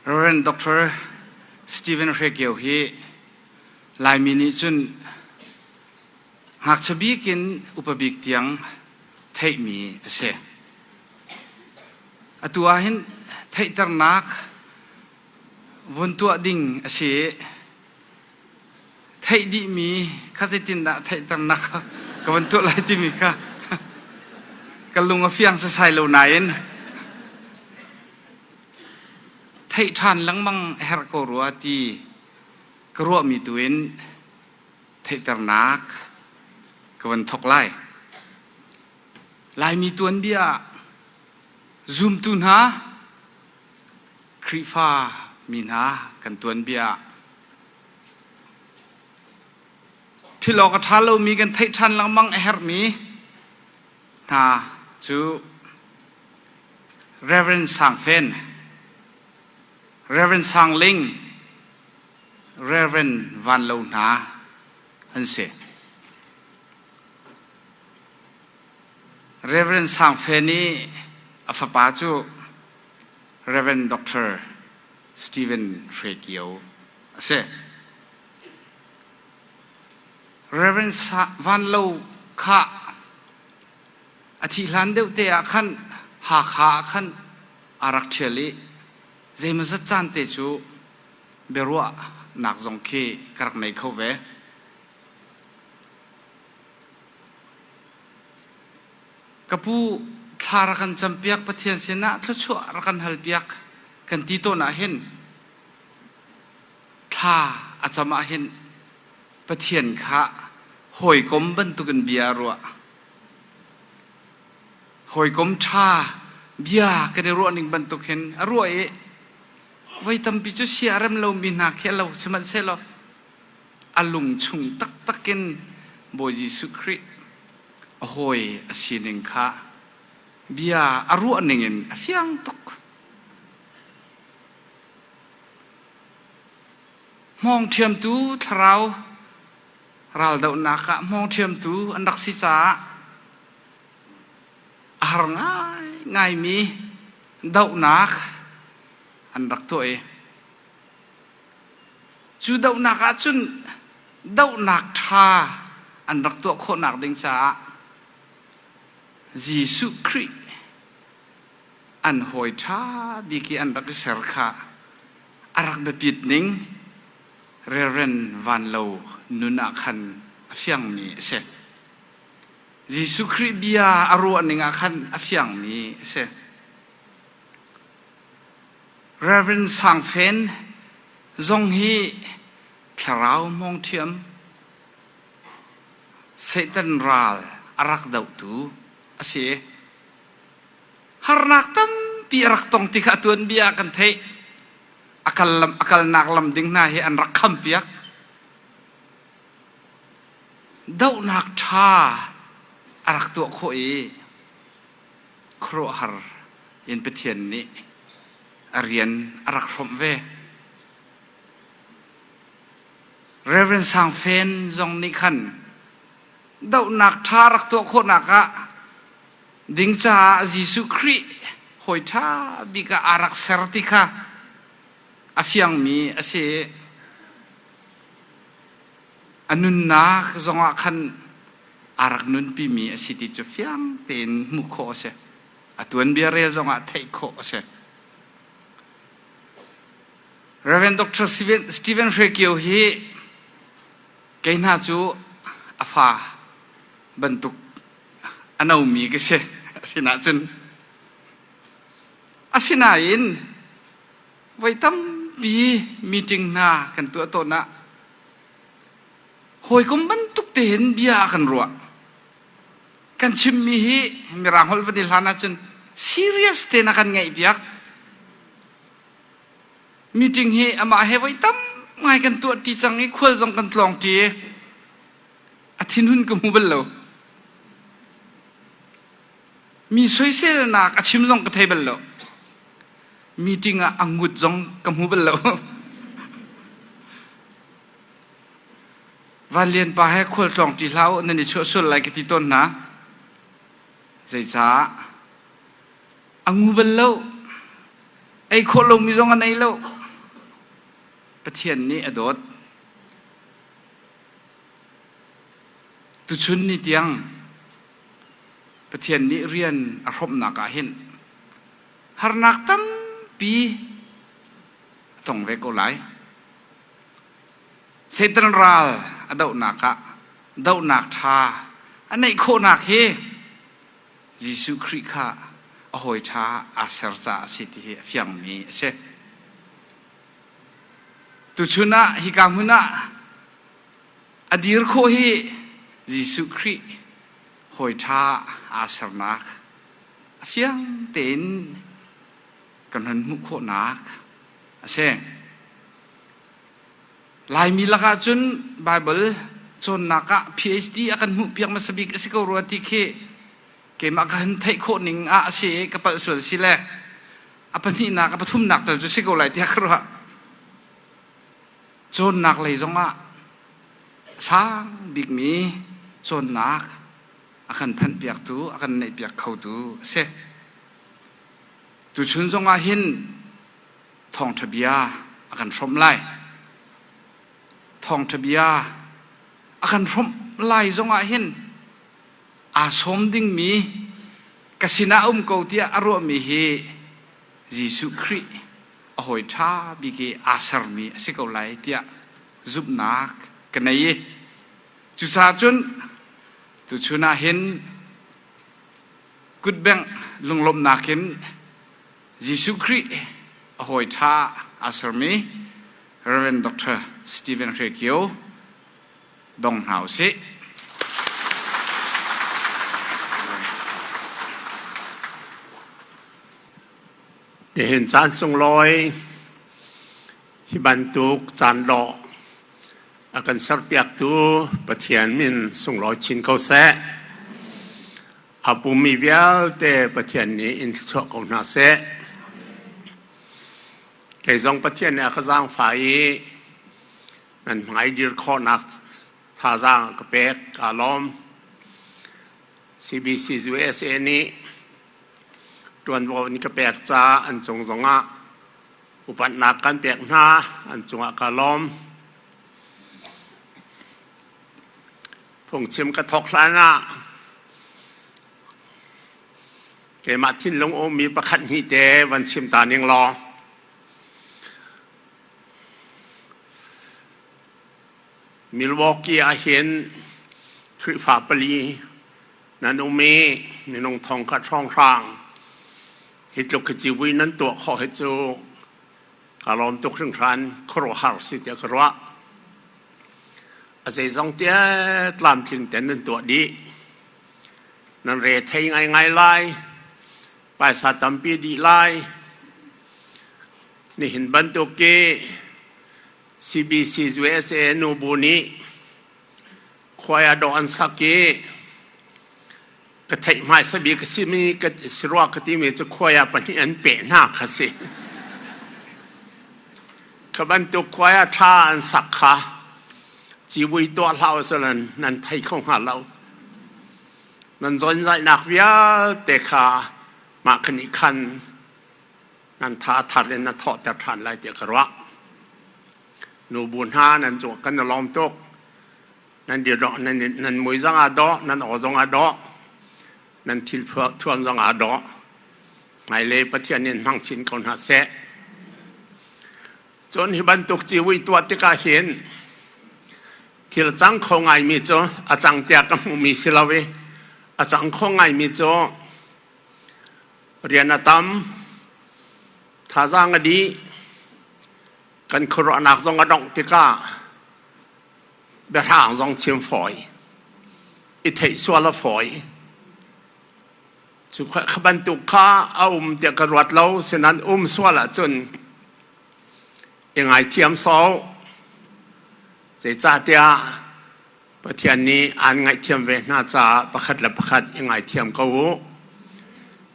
Reverend Dr. Stephen Hre Kio hi Laimi nih cun ngakchia bik in upa bik tiang theihmi a si. Atu ah hin theihternak vun tuah ding a si i theih dihmi kha zeitindah theihternak ka van tuah lai timi kha ka lung a fiang sasai lo nain theih ṭhan lengmang a herh ko rua ti ka ruahmi tu in theihternak ka van thawk lai. Laimi tuanbia ah zumtu hna Khrihfa mi hna kan tuanbia ah philh awk a ṭha lomi kan theih ṭhan lengmang a herhmi hna cu Reverend Sang Fen, Reverend Sang Ling, Reverend Van Lo hna an si. Reverend Sang Fen i a fapa cu Reverend Dr. Stephen Hre Kio a si. Reverend Van Lo kha a thih hlan deuh te ah khan Hakha ah khan aa rak ṭhial i zeimawzat caan te cu biaruahnak zong khi ka rak nei kho ve. Ka pu thla rak kan campiak Pathian sinah thluachuah rak kan halpiak kan ti tawn ah hin thla a cam ah hin Pathian kha hawikom bantukin bia a ruah. Hawikom ṭha bia kan i ruah ning bantuk hin a ruah i voi tampi cu sia a rem lomi hna khi a lo sihmanhsehlaw a lung chung taktak in Bawi Jesuh Khrih a hawi a sining kha bia a ruah ning in a fiang tuk. Hmawng ṭhiamtu thlarau raldohnak ah hmawng ṭhiamtu an rak si caah a har ngaingaimi dohnak an rak tuah i cu dohnak ah cun dohnak ṭha an rak tuah khawhnak ding caah Jesuh Khrih an hawi ṭha bik i an rak i ser kha a rak biapit ning Reverend Van Lo nun ah khan a fiangmi a si. Jesuh Khrih bia a ruah ning ah khan a fiangmi a si. Reverend Sang Fen zong hi thlarau hmawng thiam Satan ral a rak dohtu a si. Harnak tampi a rak tong ti kha a tuanbia ah kan theih. A kal lam, a kalnak lam ding hna hi an rak khampiak. Dohnak ṭha a rak tuah khawh i khuaruahhar in Pathian nih a rian a rak hrawmh ve. Reverend Sang Fen zong nih khan dohnak ṭha rak tuah khawhnak ah ding caah Jesuh Khrih hawi ṭha bik ah aa rak ser ti kha a fiangmi a si. A nunnak zongah khan aa rak nunpimi a si ti cu fiang tein hmuh khawh a si. A tuanbia rel zongah theih khawh a si. Reverend Dr. Stephen Hre Kio hi kei hna cu a fa bantuk a nomi ka si. Asinain cun asinain voi tampi meeting hna kan tuah tawn ah hawikom bantuk tein bia a kan ruah. Kan chimmi hi Mirang holh van i hlan ahcun serious tein a kan ngaihpiak. Meeting hi amah he voi tam ngai kan tuah ṭi cang i khual zong kan tlawng ṭi. A thinhun ka hmu bal lo. Mi soiselnak a chim zong ka thei bal lo. Meeting ah a ngut zong ka hmu bal lo. Van Lian pa he khualtlawng ṭi hlah u, nan i chuah sual lai ka ti tawn hna. Zeicah? A ngu bal lo. Ei khawh lomi zong a nei lo. Pathian nih a dawt. Tuchun ni tiang Pathian nih rian a hrawmhnak ah hin harnak tampi a tong ve ko lai. Satan ral a dohnak ah dohnak ṭha a neih khawhnak hi Jesuh Khrih kha a hawi ṭha aa ser caah a si ti hi a fiangmi a si. Tuchun ah hika hmun ah a dir khawh hi Jesuh Khrih hawi ṭha aa sernak a fiang tein kan hun hmuh khawhnak a si. Laimi lakah cun Baibal cawnnak ah PhD a kan hmuhpiak hmasa bik a si ko rua ti khi keimah ka han theih khawh ning ah a si i ka palh sual si le a pahnihnak a pathumnak tal cu si ko lai tiah ka ruah. Cawnnak lei zongah sang bikmi cawnnak a kan phanhpiaktu a kan neihpiak khotu a si. Tuchun zongah hin thawngṭha bia a kan hrawmh lai. Thawngṭha bia a kan hrawmh lai zongah hin aa sawm dingmi ka sinah um ko tiah a ruahmi hi Jesuh Khrih a hawi ṭha bik i aa sermi a si ko lai tiah zumhnak ka nei i cucaah cun tuchun ah hin kutbengh lunglawmhnak in Jesuh Khrih a hawi ṭha aa sermi Rev. Dr. Stephen Hre Kio dong hna u sih. Nihin caan sunglawi hi bantuk caan dawh a kan serpiaktu Pathian min sunglawi chin ko seh. A pummi vialte Pathian nih in thluachuah ko hna seh. Kei zong Pathian nih a ka zaangfah i nan hmai dir khawhnak thazaang a ka pek. Kaa lawm. CBC USA nih ṭuanvo in ka pek caah an cung zongah upatnak kan pek hna. An cungah kaa lawm. Phungchim ka thawk hlan ah keimah thinlung ummi pakhat hnih te van chim ta ning law. Milwaukee ah hin Khrihfa pali nan um i minung thongkhat hrawnghrang hi tluk hi civui nan tuah khawh hi cu ka lawm tuk hringhran, khuaruahhar si tiah ka ruah. A zeizong tiah tlamtling ten nan tuah dih. Nan re thei ngaingai lai. Paisa tampi dih lai. Nihin bantuk ki CBC USA nubu nih khuai ah dawh an sak i ka theih hmaisa bik a simi ka si rua ka timi cu khuai ah pahnih an peh hna kha si. Kha bantuk khuai ah ṭha an sak kha civui tuah hlah usih nan thei kho hnga lo. Nan zonzaihnak vialte kha mah kha nih khan nan tha thar in na thawhter ṭhan lai tiah ka ruah. Nubu hna nan cung kan i lawm tuk. Nan dir dawh, nan, nan mui zong aa dawh, nan aw zong aa dawh, nan thil thuam zong aa dawh. Hmailei Pathian in hmang chin ko hna seh. Cun hi bantuk civui tuah tikah hin thil cang kho ngaimi cu a cang tiah ka hmuhmi si lo i a cang kho ngaimi cu rian a tam, thazaang a dih, kan khuaruahnak zong a dongh tikah biahrang zong chim fawi, i theih sual a fawi. Cu kha bantuk kha a um tiah ka ruat lo, sinan um sual ahcun i ngaithiam sawh. Zeicahtiah Pathian nih aan ngaihthiam ve hna caah pakhat le pakhat i ngaithiam ko u.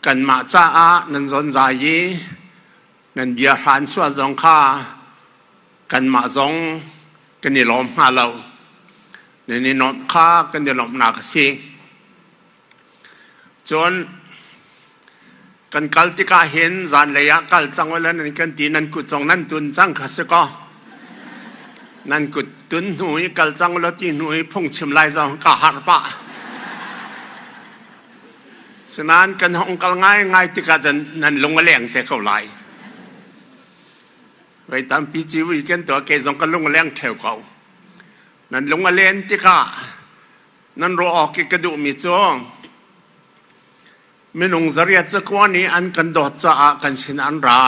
Kanmah caah nan zonzai i nan bia hran sual zong kha kanmah zong kan i lawm hnga lo. Nan i nuamh kha kan i lawmhnak a si. Cun kan kal tikah hin zanlei ah kal cang ula nan kan ti, nan kut zong nan tun cang kha si kaw. Nan kut tun hnu i kal cang law ti hnu i phungchim lai zong ka harh pah. Sinain kan hong kal ngaingai tikah cun nan lung a leng te ko lai. Voi tampi civui kan tuah kei zong ka lung a leng ṭheo ko. Nan lung a len tikah nan ruah awk i ka duhmi cu minung zariat zakua nih an kan dawt caah kan sin an ra.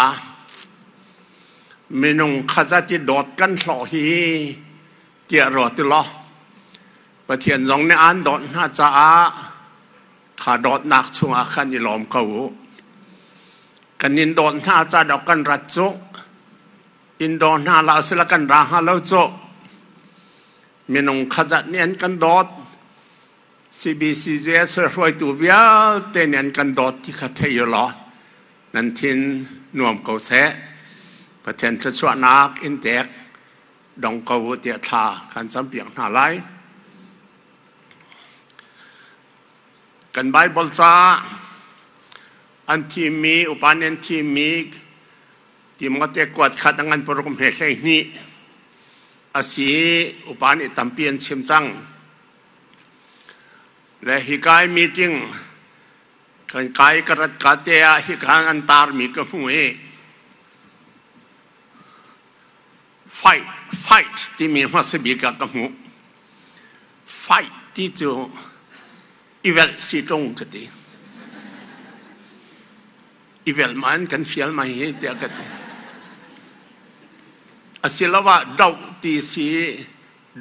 Minung khazat i dawt kan hlawh hi tiah ruat u law Pathian zong nih aan dawt hna caah kha dawtnak chungah khan i lawm ko u. Kan in dawt hna ca dok kan rat cu in daw hna la sila kan ra hnga lo cu. Minung khazat nih an kan dawt. CBCUSA hruaitu vialte nih an kan dawt ti kha thei u law nan thin nuam ko seh. Pathian thluachuahnak in tek dong ko u tiah thla kan campiak hna lai. Kan Baibal ca an thimmi upa nih an thimmi Timote kuat khat a ngan paruk hme 12 a si upa nih tampi an chim cang. Le hi kai meeting kan kai ka rat ka te ah hika an tarmi ka hmu i fight fight timi hmasa bik ah ka hmuh. Fight ti cu i velh si ṭung ka ti. I velh ma an kan fial mai hi tiah ka ti. Asiloah doh ti si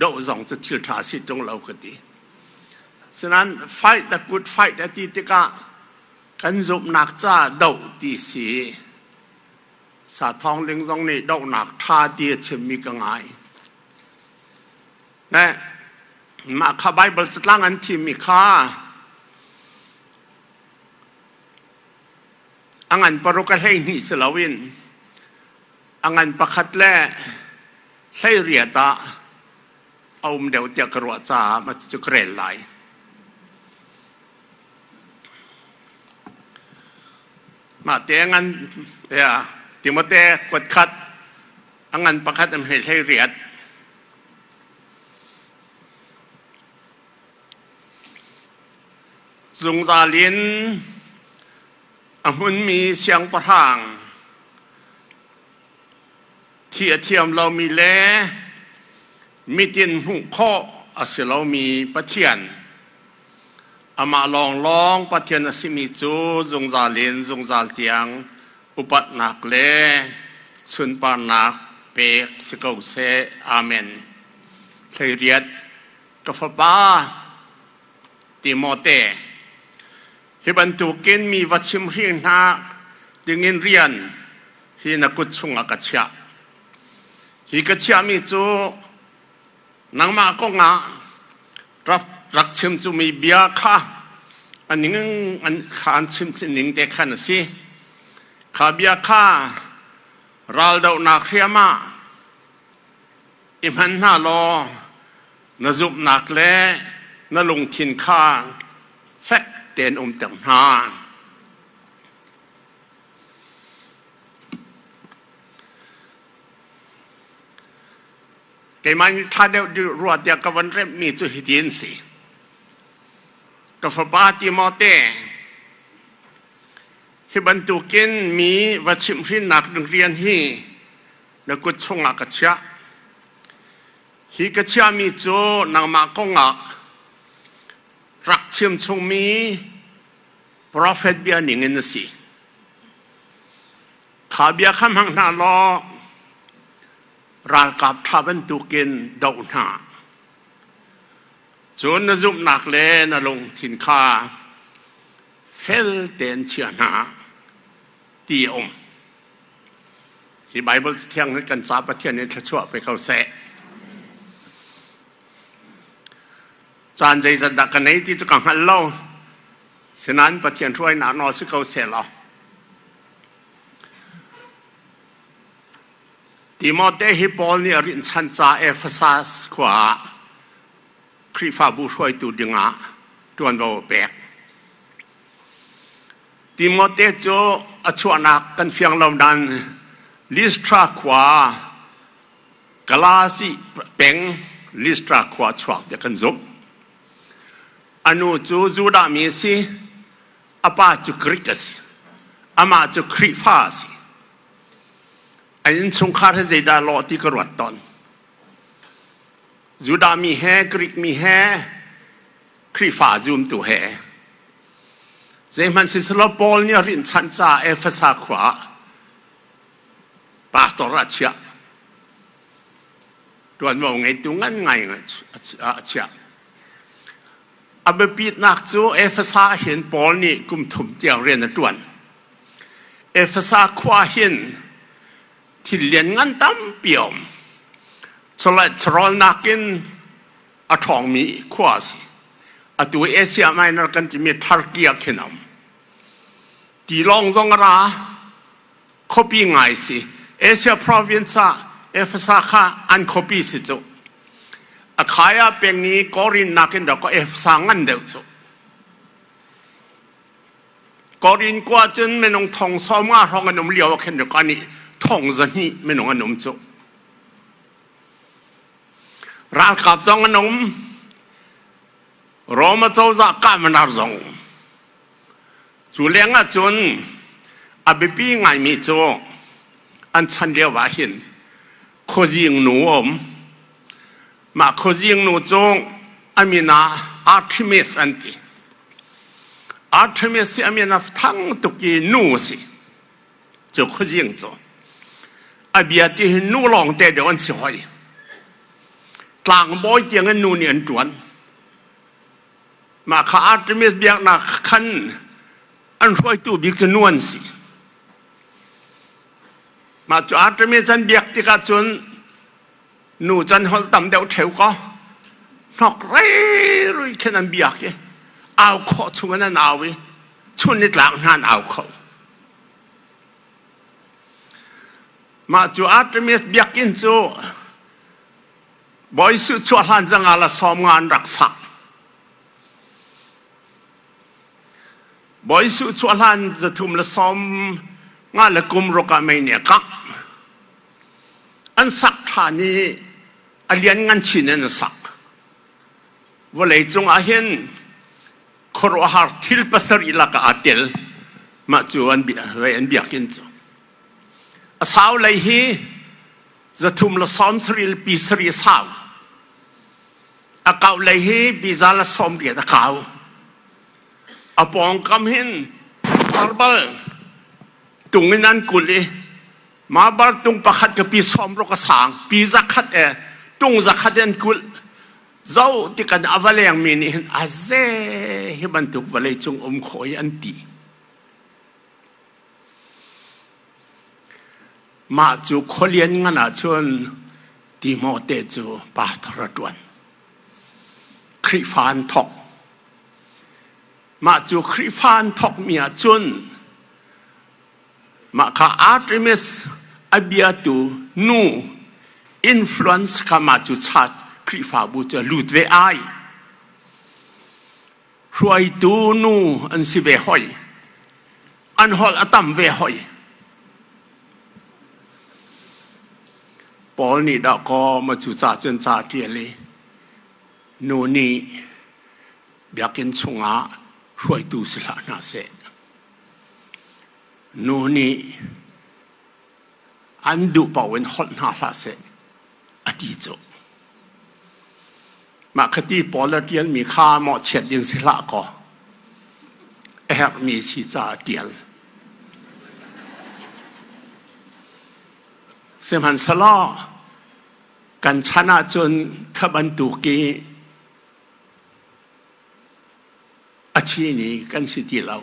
doh zong cu thil ṭha si ṭung lo ka ti. Sinain fight the good fight a ti tikah kan zumhnak ca doh ti si. Sathawng Ling zong nih dohnak ṭha ti a chimmi ka ngai. Ne, mah kha Baibal catlang an thimmi kha a ngan paruk a 12 si loin a ngan pakhat le 18 ah a um deuh tiah ka ruah caah mah cucu ka rel lai. Mah te ngan ya Timote kuat khat a ngan pakhat an hei 18. Zungzal in a hmunmi siangpahrang thi a thiam lomi le mitin hmuh khawh a si lomi Pathian amah lawnglawng Pathian a simi cu zungzal in zungzal tiang upatnak le sunparnak pek si ko seh. Amen. 18 Ka fapa Timote, hi bantukin mi va chimhring hna dingin rian hi na kut chungah ka chiah. Hi ka chiahmi cu nangmah kongah rak chim cumi bia kha a ning an kha an chim ning te khan a si. Kha bia kha raldohnak hriam ah i hman hna law na zumhnak le na lungthin kha fek tein umter hna. Keimah nih ṭha deuh rua tiah ka van remhmi cu hitin si. Ka fapa Timote, hi bantukin mi va chimhhrinnak ding rian hi na kut chungah ka chiah. Hi ka chiahmi cu nangmah kongah rak chim chungmi profet bia ningin a si. Kha bia kha hmang hna law ralkap ṭha bantukin doh hna. Cun na zumhnak le na lungthin kha fel tein chia hna ti a um. Hi Baibal Cathiang hi kan ca Pathian in thluachuah pe ko seh. Caan zeizat dah ka nei ti cu ka hngal lo. Sinain Pathian hruainak nawl si ko seh law. Timote hi Paul nih a rinhchan ca Ephesus khua ah Khrihfabu hruaitu dingah ṭuanvo a pek. Timote cu a chuahnak kan fiang lo nain Lystra khua Galasi peng Listra khua chuak tiah kan zumh. A nu cu Judah mi a si, a pa cu Greek a si. Amah cu Khrihfa a si. A innchungkhar hi zeidah lawh ti ka ruat tawn. Judah mi he Greek mi he Khrihfa zumtu he zeihmanh siselaw Paul nih a rinhchanh caah Efesa khua ah pastor ah a chiah. Ṭuanvo ngeitu ngan ngai ah a chiah. A biapitnak cu Efesa ah hin Paul nih kum thum tiang rian a ṭuan. Efesa khua hin thil lianngan tampi a um. Chawleh in a ṭhawngmi khua a si. Atu Asia Minor kan timi Turkey ah khin a um. Tilawng zong a ra, khuapi ngai si. Asia province ah Efesa kha an khuapi si cu. Achaia peng i Korin nakin dah kaw Efesa ngan deuh cu. Korin kua cun minung thong 50 hrawng an um lio ah khin rak nih thong 200 minung an um cu. Ralkap zong an um. Roma cozah kahmanar zong. Cu leng ah cun a biapi ngaimi cu an chan lio ah hin khuazing nu a um. Mah khuazing nu cu a min ah Artemis an ti. Artemis hi a min a thang tuk i nu a si. Cu khuazing cu a bia ti hi nu lawng te deuh an si hoi. Tlangbawi tiang in nu nih an ṭuan. Mah kha Artemis biaknak khan an hruaitu bik cu nu an si. Mah cu Artemis an biak tikah cun nu can holh tam deuh ṭheu kaw hnok reirui khin an biak i au khawh chung in an au i chun nitlak hna an au kho. Mah cu Artemis biakinn cu Bawi Jesuh chuah hlan zangah la 50 an rak sak. Bawi Jesuh chuah hlan 350 le kum ruk ah mei nih a kangh. An sak ṭhan i a lianngan chin in an sak. Vawlei cung ah hin khuaruahhar thil pasarih lakah aa tel. Mah cu an biakinn cu. A sau lei hi 370 le pi sarih a sau. A kau lei hi pi 180 a kau. A pawngkam hin marbal tung in an kulh i marble tung pakhat ka pi 60 a sang, pi 100 e tung 100 an kulh. Zo tikan a va lengmi nih hin a ze hi bantuk vawlei cung um khawh i an ti. Mah cu khualian ngan ahcun Timote cu pastor a ṭuan. Khrihfa an thawk. Mah cu Khrihfa an thawkmi ahcun mah kha Artemis a biatu nu influence kha mah cu church Khrihfabu cu a lut ve ai. Hruaitu nu an si ve hoi. An holh a tam ve hoi. Paul nih dah kaw ma cu ca cun ca ṭial i nu nih biakinn chungah hruaitu si hlah hna seh. Nu nih an duh paoh in holh hna hlah seh a ti cu. Mah khati Paul a ṭialmi kha mawhchiat ding si hlah kaw a herhmi si caah a ṭial. Sihmanhsehlaw kan chan ahcun kha bantuk i a chini kan si ti lo.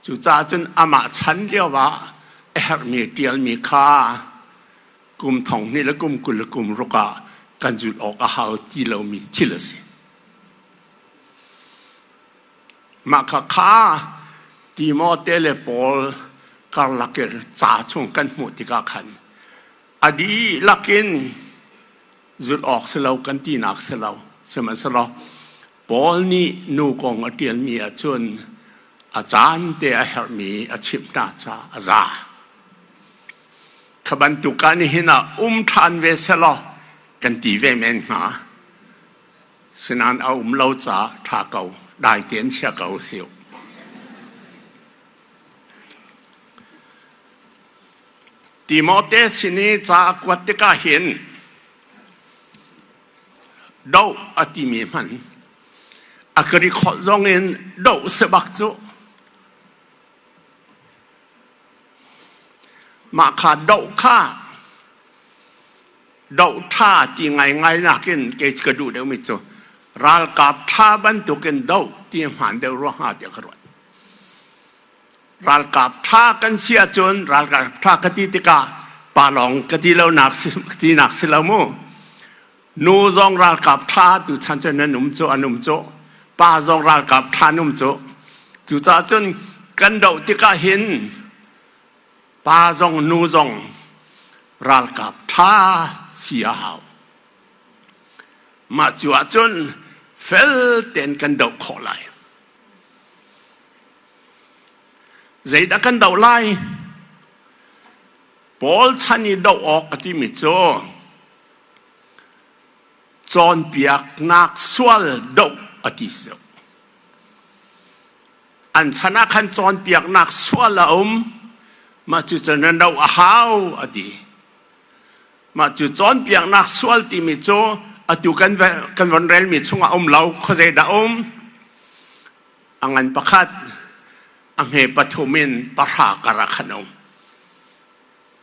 Cucaah cun amah chan lio ah a herhmi ṭialmi kha kum 20 le kum 20 le kum ruk ah kan zulh awk a hau ti lomi thil a si. Mah kha kha Timote le Paul karlak in ca chung kan hmuh tikah khan a dihlak in zulh awk si lo kan tinak si lo. Sihmanhsehlaw Paul nih nu kong a ṭialmi ahcun a caan te a herhmi a chimh hna caah a za. Kha bantuk ah nihin ah um ṭhan ve selaw kan ti ve men hnga. Sinain a um lo caah ṭha ko, dai tein chia ko usih. Timote sin i ca a kuat tikah hin doh a timi hman a Greek holh zong in doh si bak cu. Mah kha doh kha doh ṭha ti ngaingai nakin kei ka duh deuhmi cu ralkap ṭha bantukin doh ti hmaan deuh rua hnga tiah ka ruat. Ralkap ṭha kan si ahcun ralkap ṭha ka ti tikah pa lawng ka ti lo nak tinak si lo mu. Nu zong ralkap ṭha tuchan cu nan um cu an um cu. Pa zong ralkap ṭha an um cu. Cucaah cun kan doh tikah hin pa zong nu zong ralkap ṭha si a hau. Mah cu ahcun fel tein kan doh khawh lai. Zeidah kan doh lai? Paul chan i doh awk a timi cu cawnpiaknak sual doh a ti si. An chan ah khan cawnpiaknak sual a um, mah cu cun nan doh a hau a ti. Mah cu cawnpiaknak sual timi cu atu kan kan von relmi chungah um lo, khuazei dah um? A ngan pakhat, a hme pathum in pahra kar ah khan um.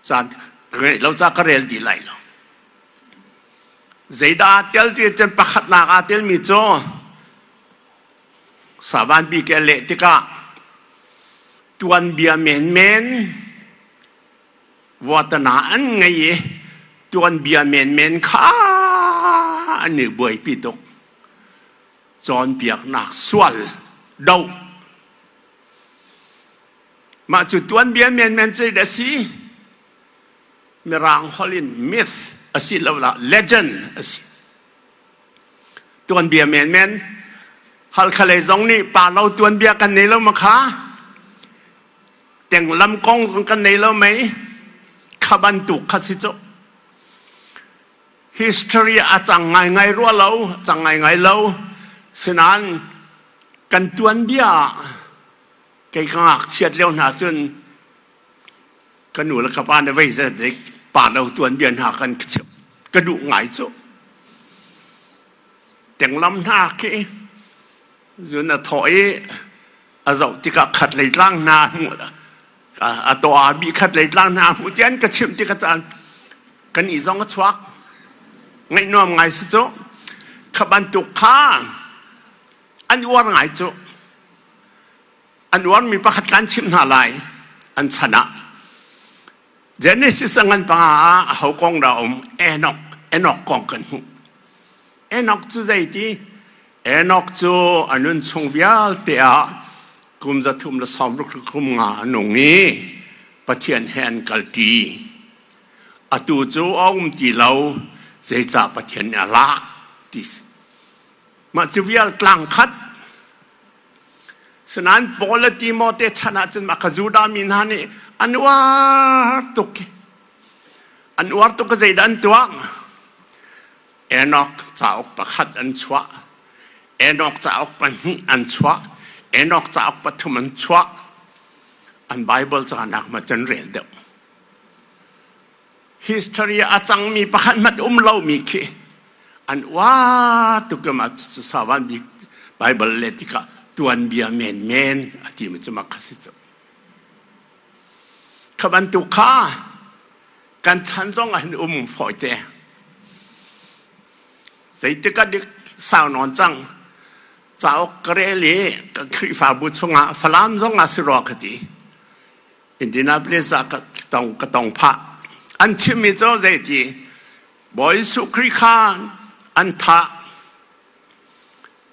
Caan ka ngeih lo ca ka rel dih lai lo. Zeidah aa tel ti cun pakhatnak aa telmi cu Savan bik a leh tikah tuanbia menmen vuatana an ngei i tuanbia menmen kha an i buaipi tuk. Cawnpiaknak sual doh. Mah cu tuanbia menmen cu a si. Mirang holh in myth a si lo la legend a si. Tuanbia menmen Halkha lei zong nih pa lo tuanbia kan nei lo ma kha? Tenglam kong kan nei lo mei? Kha bantuk kha si cu. History a cang ngaingai rua lo, cang ngaingai lo. Sinain kan tuanbia kei ka ngakchiat lio hna cun ka nu le ka pa nih vei zet pa lo tuanbia hna kan chimh. Ka duh ngai cu. Tenglam hna khi zun a thawh i a zoh tikah khat lei tlang hna hmuh a taw bi khat lei tlang hna hmuh tian ka chimh tikah caan kan i zong a chuak ngaih nuam ngai si cu kha bantuk kha an uar ngai cu an uarmi pakhat kan chimh hna lai an chan ah Genesis a ngan panga ah aho kong dah um Enoch Enoch kong kan hmuh Enoch cu zeiti Enoch cu a nun chung vialte ah kum 360 kum nga a nung i Pathian he an kalṭi atu cu a um ti lo zeicah Pathian nih a lak ti si mah cu vial tlang khat Sinain Paul le Timote chan ahcun mah kha Judah mi hna nih an uar tuk. An uar tuk zeidah an tuah? Enoch cauk pakhat an chuah. Enoch cauk pahnih an chuah. Enoch cauk pathum an chuah. An Bible canak ma cun rel deuh. History a cangmi pakhat hmanh um lomi khi an uar tuk i mah cu savan bik Bible le tikah tuanbia menmen a timi cu mak kha si cu. Kha bantuk kha kan chan zong ah hin um fawite. Zeitik ah dik sau nawn cang cauk ka rel i ka Khrihfabu chungah Falam zong ah si rua ka ti. Indianapolis ah ka tong ka tong phah. An chimmi cu zeiti Bawi Jesuh Khrih kha an thah.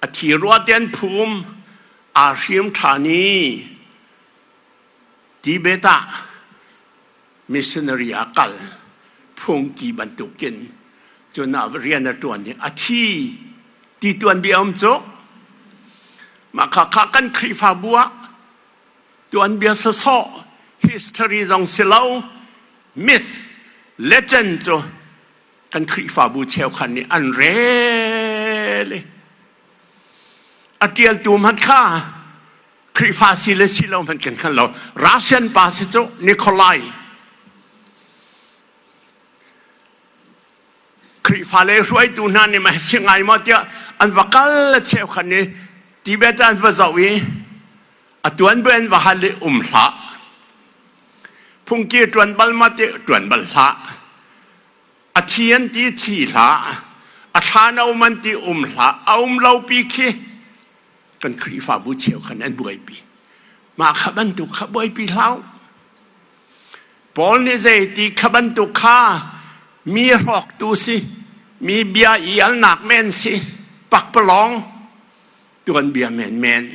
A thi rua te an phum. Aa hriam ṭhan i Tibet ah missionary a kal. Phungki bantukin cun ah rian a ṭuan i a thi ti tuanbia um cu. Mah kha kha kan Khrihfabu ah tuanbia sawsawh history zong si lo myth. Legend cu kan Khrihfabu cheukhat nih an rel i a ṭialtu hmanh kha Khrihfa si le si lo hmanh kan hngal lo. Russian pa si cu Nikolai. Khrihfa le hruaitu hna nih mah si ngai maw tiah an va kal le cheukhat nih Tibet an va zoh i a tuanbia an va hal i um hlah. Phungki ṭuan bal ma ti ṭuan bal hlah. A thi an ti thi hlah. A thlan a um an ti um hlah. A um lo pi khi kan Khrihfabu cheu khan an buaipi. Mah kha bantuk kha buaipi hlah. Paul nih zei ti kha bantuk kha mi hrawktu si, mi bia i alnak men si, pakpalawng tuanbia menmen.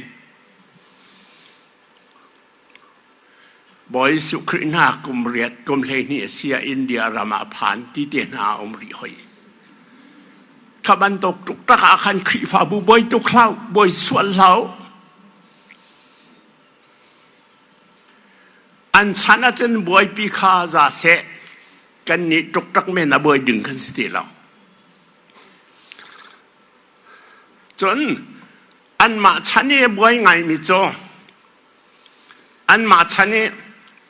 Bawi Jesuh Khrih hna kum riat kum 12 a si ah India ram ah phan ti te hna a um rih hoi. Kha bantuk tuk tak ah khan Khrihfabu bawi tuk hlah, bawi sual hlah. An chan ahcun buaipi kha za seh kan nih tuk tak men a buai ding kan si ti lo. Cun anmah chan i buai ngaimi cu anmah chan i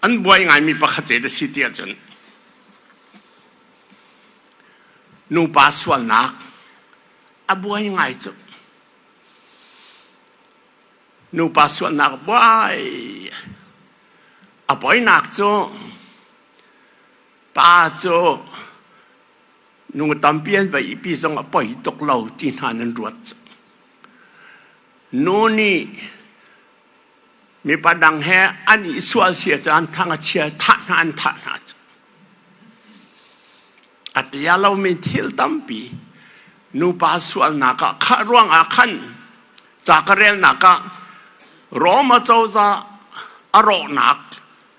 an buai ngaimi pakhat ce da si ti ahcun nupa sualnak a buai ngai cu nupa sualnak buai a poinak cu pa cu Nu tampi an va ihpi zong a poi tuk lo ti hna nan ruat. Nu nih mipa dang he an i sual sia caan thang a chia thah hna an thah hna cu. A tia lomi thil tampi nupa sualnak ah kha ruang ah khan ca ka relnak ah Roma cozah a rawhnak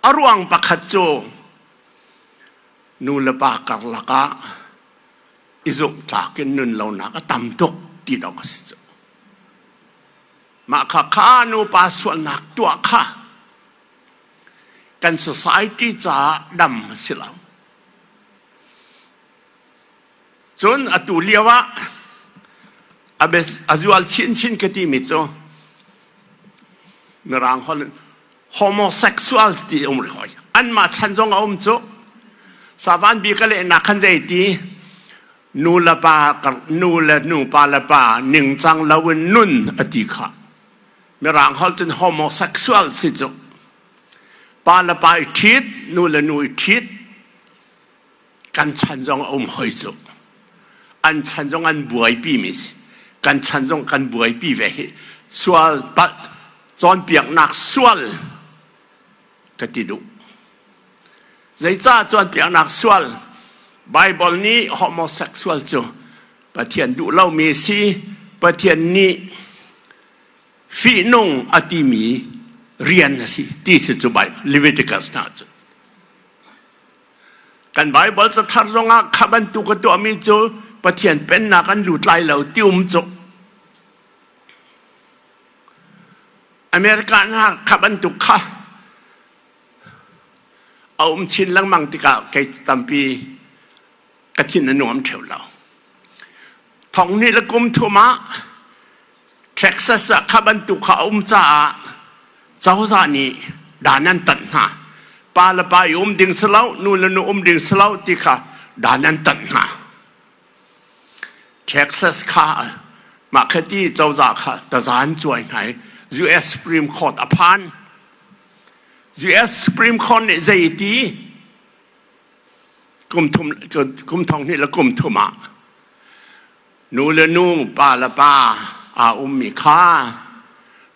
a ruang pakhat cu Nu le pa karlak ah i zumhtlak in nun lonak a tam tuk ti dawk a si cu. Mah kha kha nupa sualnak tuah kha kan society caah dam a si lo. Cun atu lio ah a zual chinchin ka timi cu Mirang holh in homosexuals ti um rih hoi anmah chan zong a um cu savan bi ka lehnak khan zei ti nu le pa nu le nu pa le pa ningcang lo in nun a ti kha mirang holh cun homosexual si cu pa le pa i ṭhit nu le nu i ṭhit kan chan zong a um hoi cu an chan zong an buaipi mi si kan chan zong kan buaipi ve hi sual palh cawnpiaknak sual ka ti duh zeicah cawnpiaknak sual Bible nih homosexual cu Pathian duh lomi si Pathian nih fihnung a timi rian a si ti si cu Bible Leviticus hna cu Kan Baibal cathar zongah kha bantuk a tuahmi cu Pathian pennak an lut lai lo ti um cu. America hna kha bantuk kha a um chin lengmang tikah kei tampi ka thin a nuam ṭheu lo. Thong hnih le kum thum ah Texas ah kha bantuk kha a um caah cozah nih dan an tanh hna. Pa le pa i um ding si lo, nu le nu um ding si lo ti kha dan an tanh hna. Texas kha mah khati cozah kha tazan cuai hna i US Supreme Court a phan. US Supreme Court nih zei ti kum thum kum thong hnih le kum thum ah Nu le nu, pa le pa aa ummi kha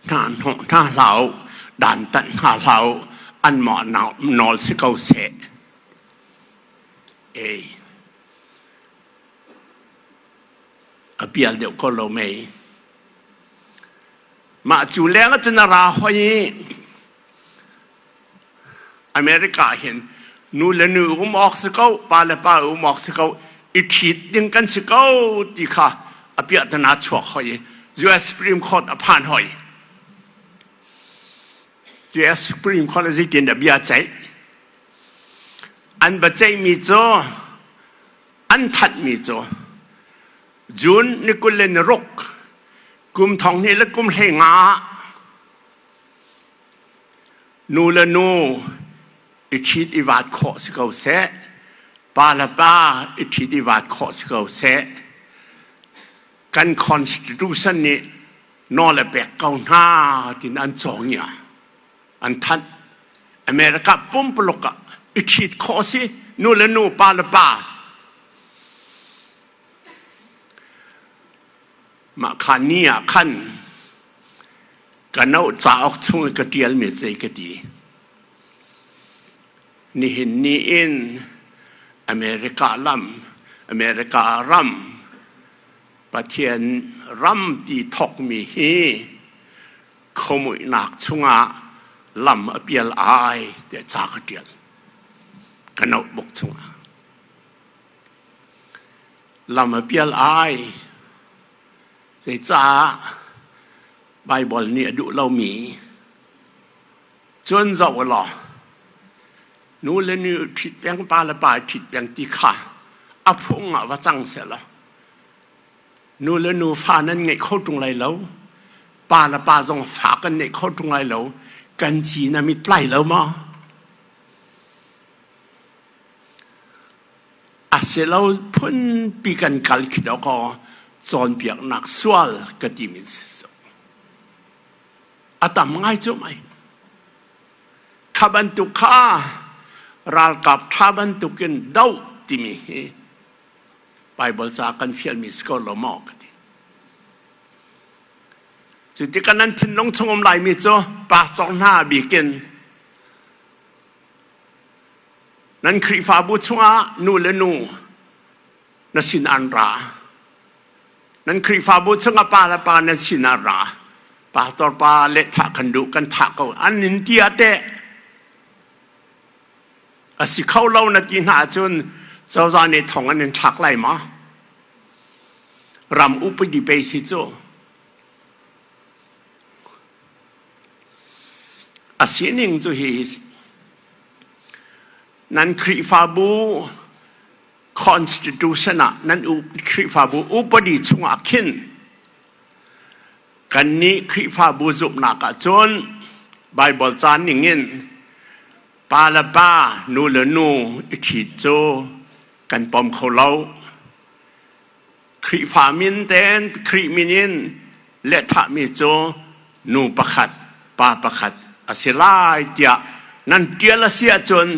hna hnawh hna hlah u, dantat hna hlah u, anmah nawl si ko seh. Ei, a pial deuh ko lo mei. Mah cu leng ah cun a ra hoi i America hin nu le nu um awk si ko, pa le pa um awk si ko, i ṭhit ding kan si ko ti kha a piahtana chuak hoi i US Supreme Court a phan hoi. US Supreme Court a zeitin dah bia ceih? An biaceihmi cu an thanhmi cu June ni 26 kum 2015 ah nu le nu i ṭhit i vaat khawh si ko seh, pa le pa i ṭhit i vaat khawh si ko seh. Kan constitution nih nawl a pek ko hna tiin an cawngia an thanh. America pumpuluk ah i ṭhit khawh si nu le nu pa le pa. Mah kha ni ah khan ka no cauk chung i ka ṭialmi zei ka ti. Nihin ni in America lam, America ram, Pathian ram ti thawkmi hi khuamuihnak chungah lam a pial ai tiah ca ka ṭial. Ka notebook chungah. Lam a pial ai. Zeicah Baibal nih a duh lomi cun zoh u law nu le nu ṭhit peng pa le pa ṭhit peng ti kha a phung ah va cang sehlaw nu le nu fa nan ngeih kho ṭung lai lo pa le pa zong fa kan neih kho ṭung lai lo kan ci na mit lai lo maw? A si lo phunpi kan kal khi dawkaw cawnpiaknak sual ka timi si. A tam ngai cu mai. Kha bantuk kha ralkap ṭha bantukin doh timi hi Bible ca kan fialmi si ko lo maw ka ti. Cu tikah nan thinlung chung um laimi cu pastor hna bikin Nan Khrihfabu chungah nu le nu na sin an ra. Nan Khrihfabu chungah pa le pa nan sin an ra. Pastor pa le thah kan duh kan thah ko. An nin ti ah teh a si kho lo na ti hna ahcun cozah nih thong an in thlak lai ma? Ram upadi pei si cu. A sining cu hi nan Khrihfabu constitution ah nan Khrihfabu upadi chungah khin kannih Khrihfabu zumhnak ah cun Baibal ca ningin pa le pa nu le nu i ṭhit cu kan pom kho lo. Khrihfa min tein Khrih min in lehthahmi cu nu pakhat pa pakhat a si lai tiah nan ṭial a si ahcun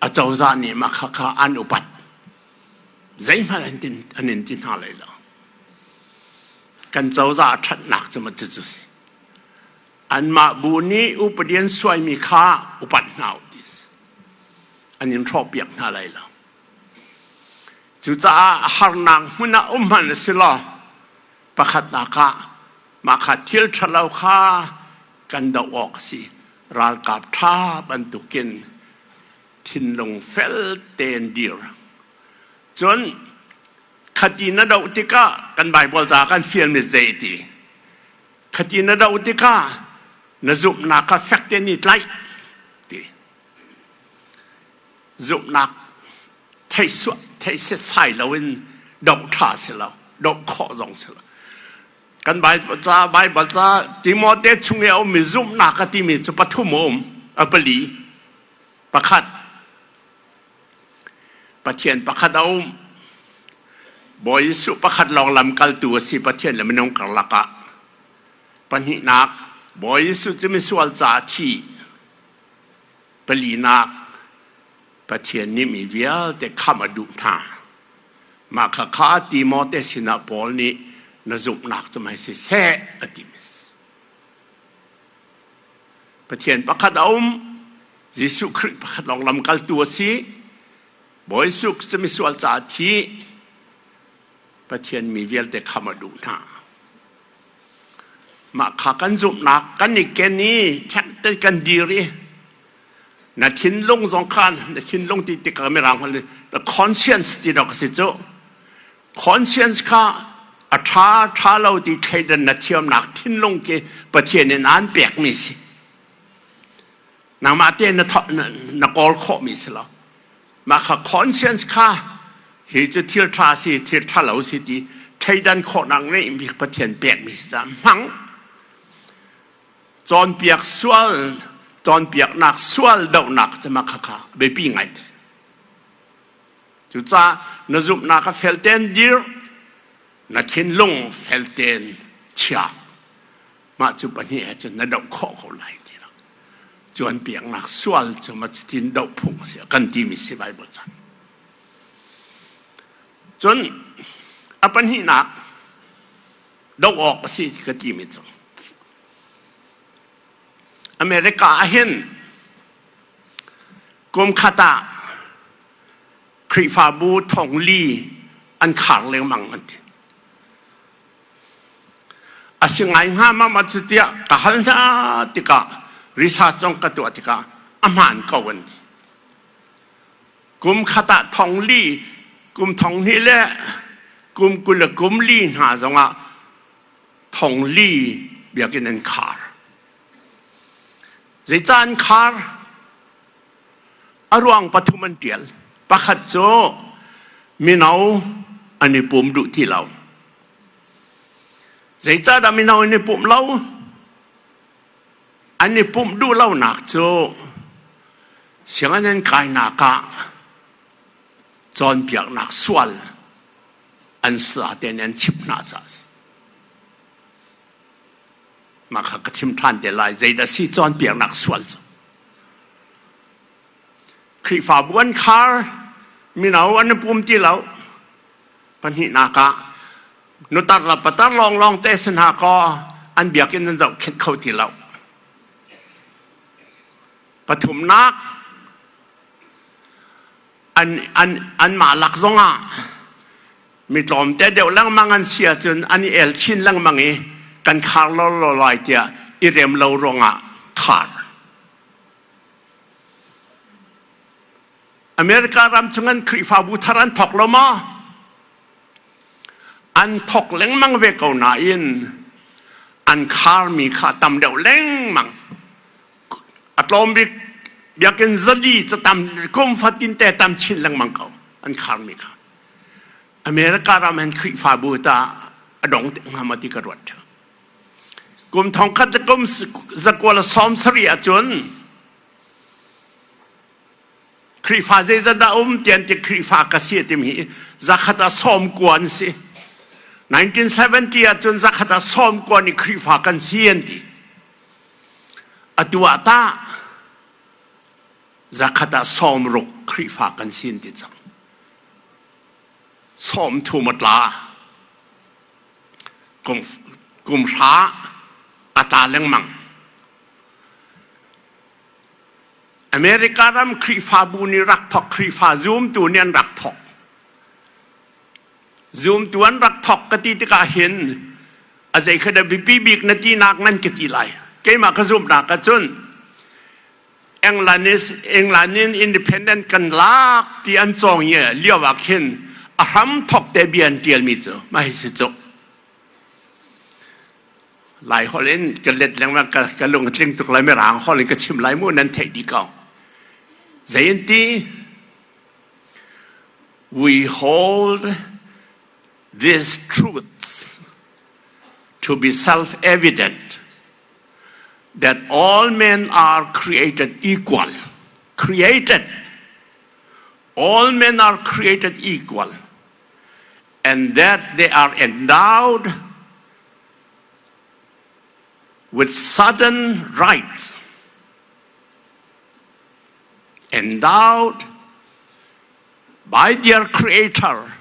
acozah nih mah khakha an upat. Zeihmanh an in ti hna lai lo. Kan cozah a ṭhatnak cu maw cucu si. Anmah bu nih upadi an suaimi kha upat hna u ti si. An in hrawhpiak hna lai lo. Cucaah harnak hmun ah um hmanh a si law pakhatnak ah mah kha thil ṭhalo kha kan doh awk a si. Ralkap ṭha bantukin thinlung fel tein dir. Cun khati na doh tikah kan Baibal ca kan fialmi zei ti? Khati na doh tikah na zumhnak kha fek tein i tlaih ti. Zumhnak theih setsai loin doh ṭha si lo, doh khawh zong si lo. Kan Bible ca, Bible ca Timote chung i a ummi zumhnak a timi cu pathum a um, a pali. Pakhat, Pathian pakhat a um. Bawi Jesuh pakhat lawng lamkaltu a si Pathian le minung karlak ah. Pahnihnak, Bawi Jesuh cu misual ca a thi. Palinak, Pathian nih mi vialte khamh a duh hna. Mah khakha Timote sinah Paul nih na zumhnak cu mei siseh a ti. Pathian pakhat a um, Jesuh Khrih pakhat lawng lamkaltu a si. Bawi Jesuh cu misual caah thi. Pathian mi vialte khamh a duh hna. Mah kha kan zumhnak kan i ken i ṭhek kan dir i na thinlung zong khan na thinlung ti tikah mirang hmanh the conscience ti dawk a si cu conscience kha a ṭha ṭha lo ti thleidan na thiamnak thinlung khi Pathian in aan pekmi si. Nangmah te na kawl khawhmi si lo. Mah kha conscience kha hi cu thil ṭha si, thil ṭha lo si ti thleidan khawhnak ngeihmi Pathian pekmi si caah hmang. Cawnpiak sual, cawnpiaknak sual dohnak cu mah khakha biapi ngaite. Cucaah na zumhnak a fel tein dir, na thinlung fel tein chia. Mah cu pahnih he cun na doh khawh ko lai ti lo. Cawnpiaknak sual cu ma cutin doh phung a si kan timi si Bible ca. Cun a pahnihnak doh awk a si ka timi cu America ah hin kum khat ah Khrihfabu thong li an khar lengmang an ti. A si ngai hnga ma ma cu tiah ka hal hna tikah research zong ka tuah tikah a hmaan ko an ti. Kum khat ah thong li, kum thong hnih le kum 20 le kum li hna zongah thong li biakinn an khar. Zeicah an khar? A ruang pathum an ṭial. Pakhat cu mino an i pum duh ti lo. Zeicahdah mino an i pumh lo? An i pumh duh lonak cu sianginn an kainak ah cawnpiaknak sual an sa tein an chimh hna caah a si. Mah kha ka chim ṭhan te lai. Zeidah si cawnpiaknak sual cu? Khrihfabu an khar, mino an i pum ti lo. Pahnihnak ah nutar le patar lawnglawng te si hna kaw an biakinn an zohkhenh kho ti lo. Pathumnak, an, an, anmah lak zongah mi tlawmte deuh lengmang an si ahcun an i el chin lengmang i kan khar lawlaw lai tiah i rem lo ruangah khar. America ram chung an Khrihfabu thar an thok lo maw? An thok lengmang ve ko nain an kharmi kha tam deuh lengmang. A tlawm bik biakinn zali cu tam kum fatin te tam chin lengmang ko an kharmi kha. America ram an Khrihfabu ta a dong te hnga ma ti ka ruat. Kum thong khat le kum zakua le 70 ahcun Khrihfa zeizat dah um tian ti Khrihfa ka si timi hi zakhat ah 90 an si. 1970 ahcun zakhat ah 90 ni Khrihfa kan si an ti. Atu ah tah zakhat ah 60 Khrihfa kan si an ti cang. 30 a tla. Kum, kum hra a tla lengmang. America ram Khrihfabu nih rak thok, Khrihfa zumtu nih an rak thok. Zumtu an rak thok ka ti tikah hin a zei kha dah biapi bik na tinak nan ka ti lai. Keimah ka zumhnak ahcun England is England in independent kan lak ti an cawng i lio ah khin a hram thok te bia an tialmi cu mah hi si cu. Lai holh in ka let lengmang ka lung a tling tuk lai mirang holh in ka chim lai mu nan theih dih ko. Zei in ti? We hold these truths to be self-evident that all men are created equal. Created. All men are created equal. And that they are endowed with certain rights, endowed by their Creator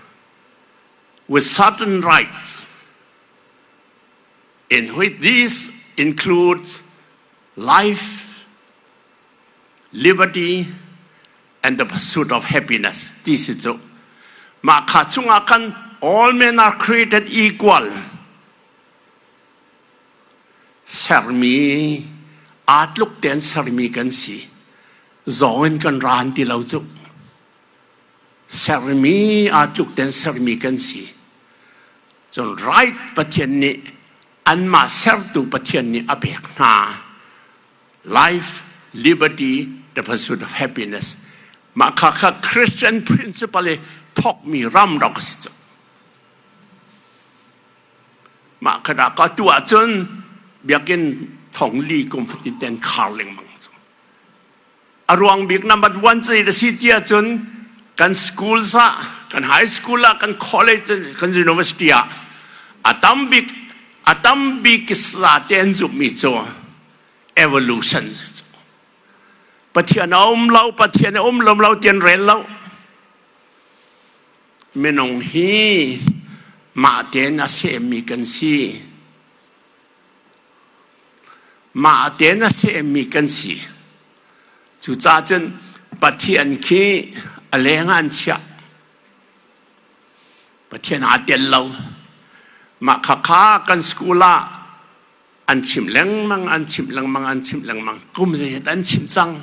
with certain rights, in which these includes life, liberty, and the pursuit of happiness. Ti si cu. Mah kha chungah khan all men are created equal. Sermi aa tluk tein sermi kan si. Zawng in kan ran ti lo cu. Sermi aa tluk tein sermi kan si. Cun right Pathian nih anmah sertu Pathian nih a pek hna. Life, liberty, the pursuit of happiness. Mah kha kha Christian principle i thawkmi ram rak a si cu. Mah kha dah ka tu ahcun biakinn thong li kum fatin ten khar lengmang cu. A ruang bik number one cu a si ti ahcun kan schools ah, kan high school ah, kan college, kan university ah a tam bik a tam bik sa te an zumhmi cu evolution cu. Pathian a um lo, Pathian a um lo lo tian rel lo. Minung hi mah tein a semmi kan si. Mah tein a semmi kan si. Cucaah cun Pathian khi a leng ah an chiah. Pathian aa tel lo. Mah khakha kan school ah an chimh lengmang, an chimh lengmang, an chimh lengmang. Kum zeizat an chimh cang?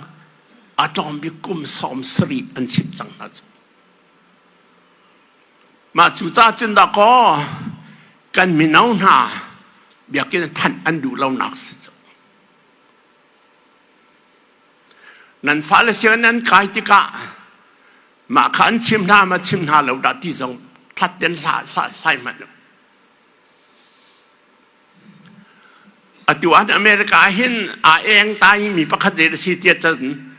A tlawm bik kum 70 an chimh cang hna cu. Mah cu ca cun dah kaw kan mino hna biakinn phanh an duh lonak si cu. Nan fale sianginn nan kai tikah mah kha an chim hna ma chim hna lo dah ti zong hlat ten hla hlai hmanh. Atu ah America hin aa eng tai mi pakhat zei a si tiah cun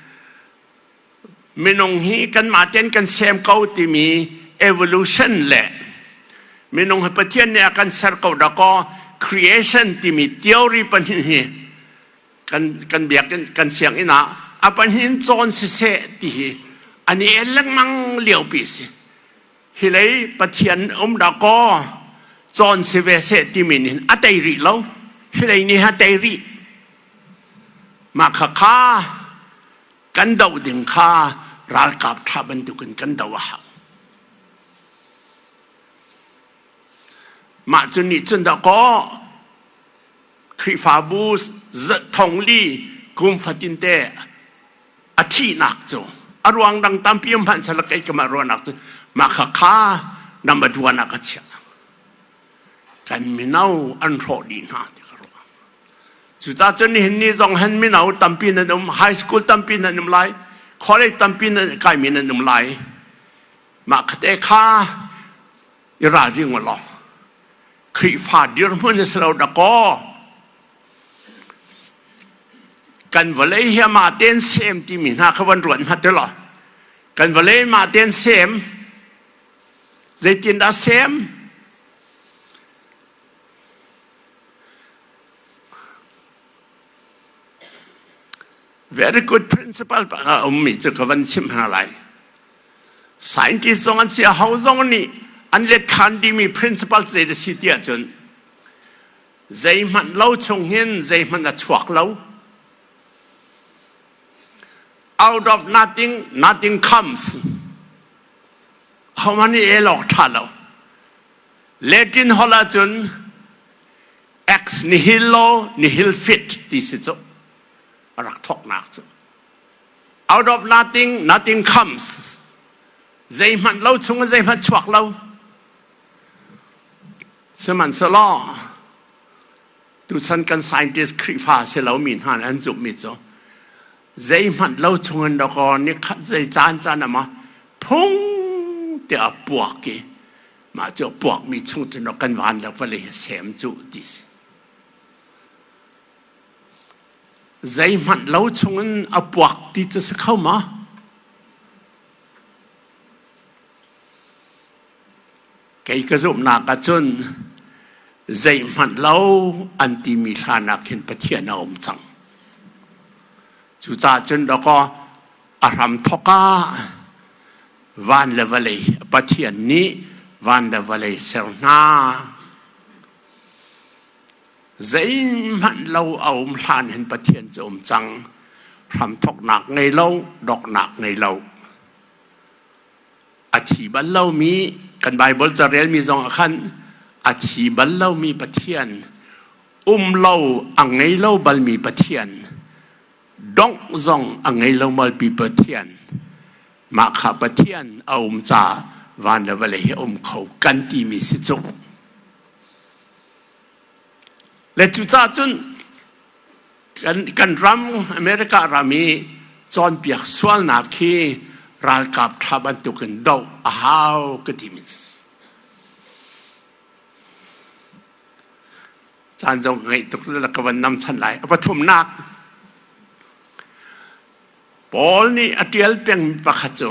minung hi kanmah tein kan sem ko timi evolution le minung hi Pathian nih a kan ser ko dakaw creation timi theory pahnih hi kan kan biakinn kan sianginn ah a pahnih in cawn siseh ti hi an i el lengmang liopi si. Hi lei Pathian um dakaw cawn si ve seh timi nih a tei rih lo. Hi lei nih a tei rih. Mah khakha kan doh ding kha ralkap ṭha bantukin kan doh a hau. Mah cu nih cun dakaw Khrihfabu thong li kum fatinte a thihnak cu a ruang dang tampi um hmanh sal kei kamah ruahnak cu mah kha kha number one ah ka chiah. Kan mino an hrawh dih hna ti ka ruah. Cucaah cun nihin ni zong han mino tampi nan um, high school tampi nan um lai, college tampi nan kaimi nan um lai. Mah khate kha i ralring u law Khrihfa dirhmun a si lo dakaw. Kan vawlei hi amah tein sem timi hna kha van ruat hna ti law. Kan vawlei mah tein sem zeitindah sem? Very good principle a ummi cu ka van chimh hna lai. Scientist zong an si, aho zong nih an let khan dimi principle zei da si ti ahcun zeihmanh lo chung hin zeihmanh a chuak lo. Out of nothing, nothing comes. Ahohmanh nih el awk ṭha lo. Latin holh ahcun ex nihilo nihil fit ti si cu a rak thawknak cu. Out of nothing, nothing comes. Zeihmanh lo chung in zeihmanh chuak lo. Sihmanhsehlaw tuchan kan scientist Khrihfa si lomi hna nih an zumhmi cu zeihmanh lo chungin dawkaw nikhat zei caan caan ah ma phung tiah a puak i mah cu a puakmi chung cun kan van le vawlei hi sem cu ti si. Zeihmanh lo chungin a puak ti cu si kho ma? Kei ka zumhnak ahcun zeihmanh lo an timi hlan ah khin Pathian a um cang. Cucaah cun dawkaw a hramthawk ah van le vawlei Pathian nih van le vawlei ser hna. Zeihmanh lo a um hlan hin Pathian cu um cang. Hramthawknak ngei lo, doknak ngei lo. A thi bal lomi kan Baibal carelmi zong ah khan a thi bal lomi Pathian, um lo a ngei lo balmi Pathian, dongh zong a ngei lo malpi Pathian, mah kha Pathian a um caah van le vawlei hi a um kho kan timi si cu. Le cucaah cun kan ram America ram i cawnpiak sualnak hi Ralkap ṭha bantukin doh a hau ka timi cu. Caan zong ka ngeih tuk le ka van nam chan lai. A pathumnak, Paul nih a ṭial pengmi pakhat cu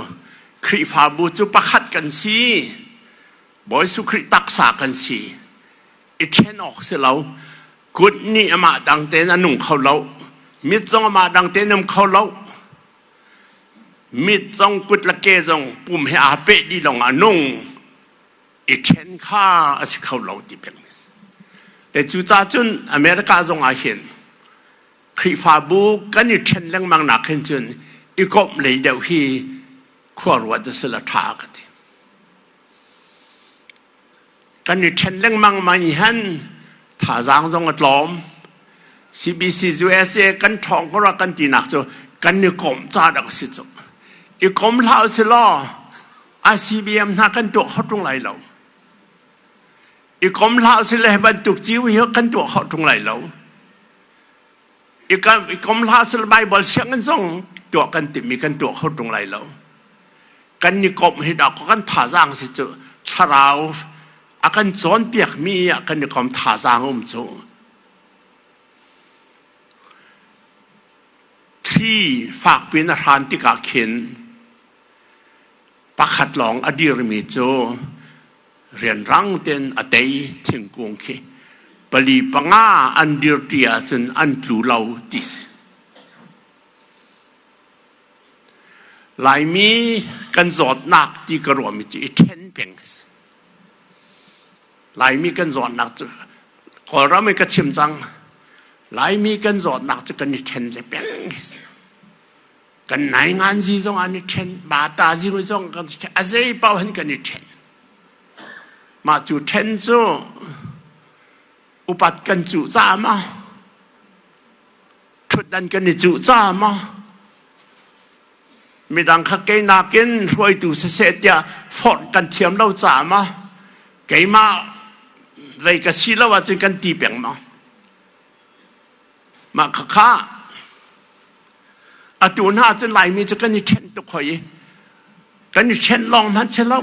Khrihfabu cu pakhat kan si. Bawi Jesuh Khrih taksa kan si. I ṭhen awk si lo. Kut nih amah dang tein a nung kho lo. Mit zong amah dang tein um kho lo. Mit zong kut le ke zong pum he aa peh dih lawng ah a nung. I ṭhen kha a si kho lo ti peng. Te cucaah cun America zong ah hin Khrihfabu kan i ṭhen lengmang nak hin cun i komh lei deuh hi khua ruat a si la ṭha ka ti. Kan i ṭhen lengmang ma i han thazaang zong a tlawm. CBC USA kan ṭhawng ko ra kan tinak cu kan i komh ca dak si cu. I kom hlah si law ICBM hna kan tuah kho ṭung lai lo. I kom hlah si le bantuk ciu hi kan tuah kho ṭung lai lo. I kom hlah si le Bible sianginn zong tuah kan timmi kan tuah kho ṭung lai lo. Kan i komh hi dah kan thazaang si cu thlarau a kan cawnpiakmi ah kan i kom thazaang um cu. Thli fakpi in a hran tikah khin pakhat lawng a dirmi cu rianrang tein a tei thingkung khi pali panga an dirṭi ahcun an tlu lo ti si. Laimi kan zawtnak ti ka ruahmi cu i ṭhen peng a si. Laimi kan zawtnak cu Kawlram i ka chim cang. Laimi kan zawtnak cu kan i ṭhen le peng a si. Kan nainganzi zong an i ṭhen, bata zi zong kan i ṭhen, a zei paoh hin kan i ṭhen. Mah cu ṭhen cu upat kan cuh caah maw, ṭhutdan kan i cuh caah maw, midang kha kei nakin hruaitu siseh tiah forh kan thiam lo caah maw, keimah vei ka si lo ahcun kan ti peng maw? Mah khakha atu hna cun Laimi cu kan i ṭhen tuk hoi i kan i ṭhen lawng hmanh si lo.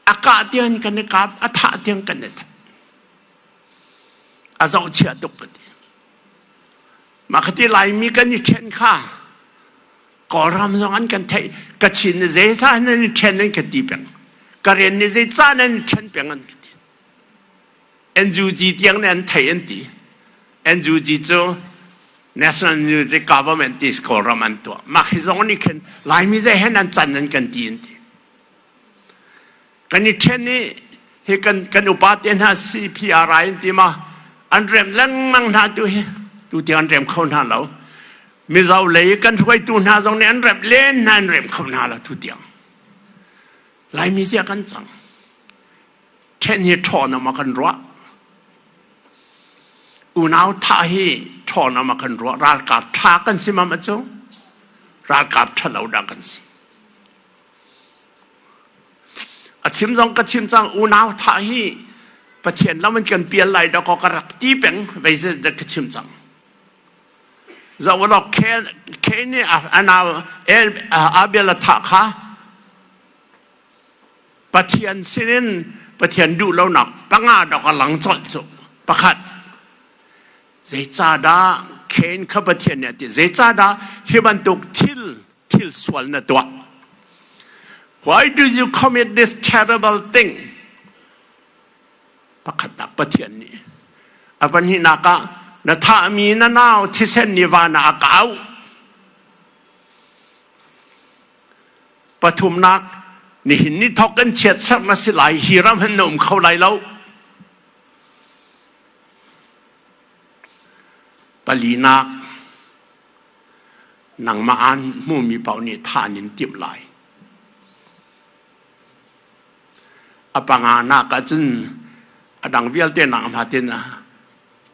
A kah tiang kan i kap, a thah tiang kan i that. A zohchia tuk ka ti. Mah khati Laimi kan i ṭhen kha Kawlram zong an kan theih. Kachin nih zeicah nan i ṭhen an ka ti peng. Karen nih zeicah nan i ṭhen peng an ka ti. NUG tiang nih an theih an ti. NUG cu National Unity Government ti Kawlram an tuah. Mah hi zong nih khin Laimi zei hen an can an kan ti an ti. Kan i ṭhen i hi kan kan upa te hna CPRI an ti ma an rem lengmang hna tu hi tu tiang an rem kho hna lo. Mizo lei kan hruaitu hna zong nih an rem len hna an rem kho hna lo tu tiang. Laimi zia kan cang. Ṭhen hi ṭhawn a kan ruah. Unau thah hi ṭhawn a kan ruah. Ralkap ṭha kan si mam cu ralkap ṭhalo dah kan si. A chim zong ka chim cang unau thah hi Pathian lam in kan pial lai dawkaw ka rak ti peng vei dah ka chim cang. Zoh Cain nih a nau Abel a thah kha Pathian sinin Pathian duh lonak panga dok a lang colh cu. Pakhat, zeicahdah Cain kha Pathian nih a ti? Zeicahdah hi bantuk thil thil sual na tuah? Why do you commit this terrible thing? Pakhat tak Pathian nih. A pahnihnak ah na thahmi na nau thisen nih van ah a kau. Pathumnak, nihin ni thawk in chiatserh na si lai, hi ram hin na um kho lai lo. Palinak, nangmah aan hmumi paoh nih thah an in timh lai. A panganak ahcun a dang vialte nak hma tin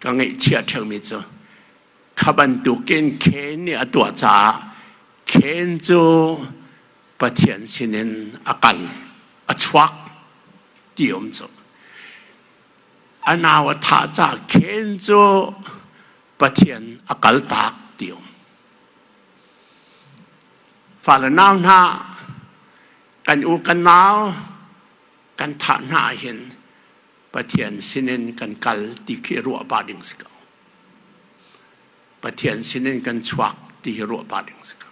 ka ngeihchiah ṭheumi cu Kha bantukin Cain nih a tuah caah Cain cu Pathian sinin a kal, a chuak ti um cu. A nau a thah caah Cain cu Pathian a kaltak ti um. Fale nau hna, kan u kan nau kan thah hna ahhin Pathian sinin kan kal ti khi ruah pah ding si ko. Pathian sinin kan chuak ti hi ruah pah ding si ko.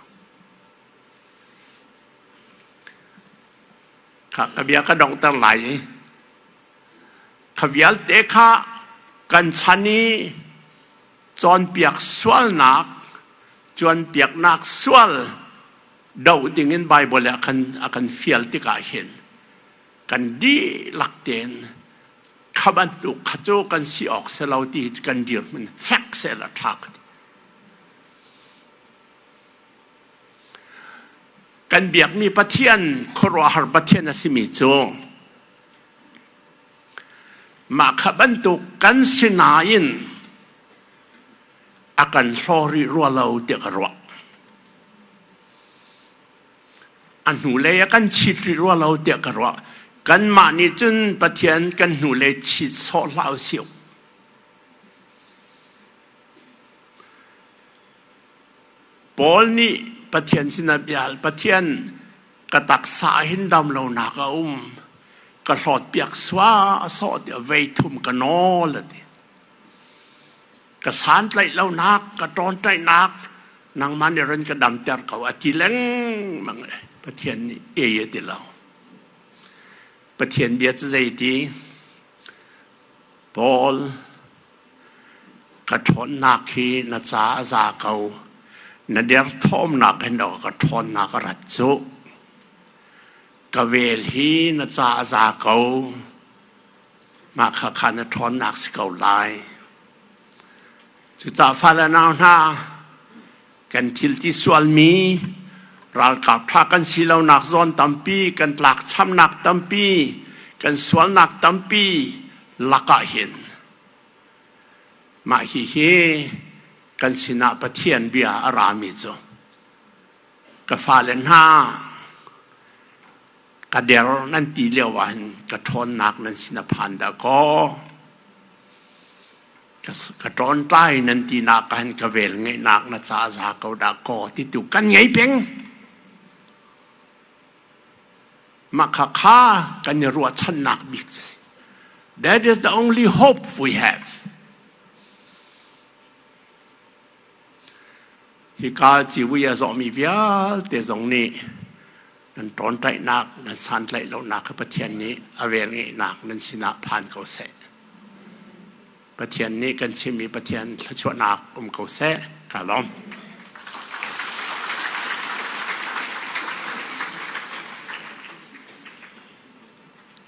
Kha ka bia ka donghter lai i kha vialte kha kan chan i cawnpiak sualnak cawnpiaknak sual doh dingin Baibal ah khan a kan fial tikah hin kan dihlak tein kha bantuk kha cu kan si awk si lo ti kan dirhmun fek sehla ṭha ka ti. Kan biakmi Pathian khuaruahhar Pathian a simi cu mah kha bantuk kan si nain a kan hlaw rih rua lo tiah ka ruah. A hnulei a kan chit rih rua lo tiah ka ruah. Kanmah nih cun Pathian kan hnulei chit sawh hlah usih. Paul nih Pathian sinah bia hal, Pathian ka taksa hin dam lonak a um, ka hlawtpiak sua a sawh tiah vei thum ka nawl a ti. Ka santlaih lonak, ka ṭawnṭaihnak, nangmah nih run ka damter ko a ti lengmang. Pathian nih ei a ti lo. Pathian bia cu zei ti? Paul, Ka ṭhawnnak hi na ca a za ko. Na derthawmnak hin ka ṭhawnnak a rat cu. Ka vel hi na ca a za ko. Mah khakha na ṭhawnnak si ko lai. Cucaah fale nau hna, kan thil ti sualmi ralkap ṭha kan si lonak zawn tampi, kan tlakchamnak tampi, kan sualnak tampi lakah hin mah hihi kan sinah Pathian bia a rami cu ka fale hna ka der nan ti lio ah hin ka ṭhawnnak nan sin a phan dah kaw ka ṭawntlai nan tinak ah hin ka vel ngeihnak na ca za ko dah kaw ti tu kan ngei peng. Mah kha kha kan i ruahchannak bik si. That is the only hope we have. Hika civui a zawhmi vialte zong nih nan ṭawnṭaihnak, nan santlaih lonak kha Pathian nih a velngeihnak nan sinah phan ko seh. Pathian nih kan chimmi Pathian thluachuahnak um ko seh. Ka lawm.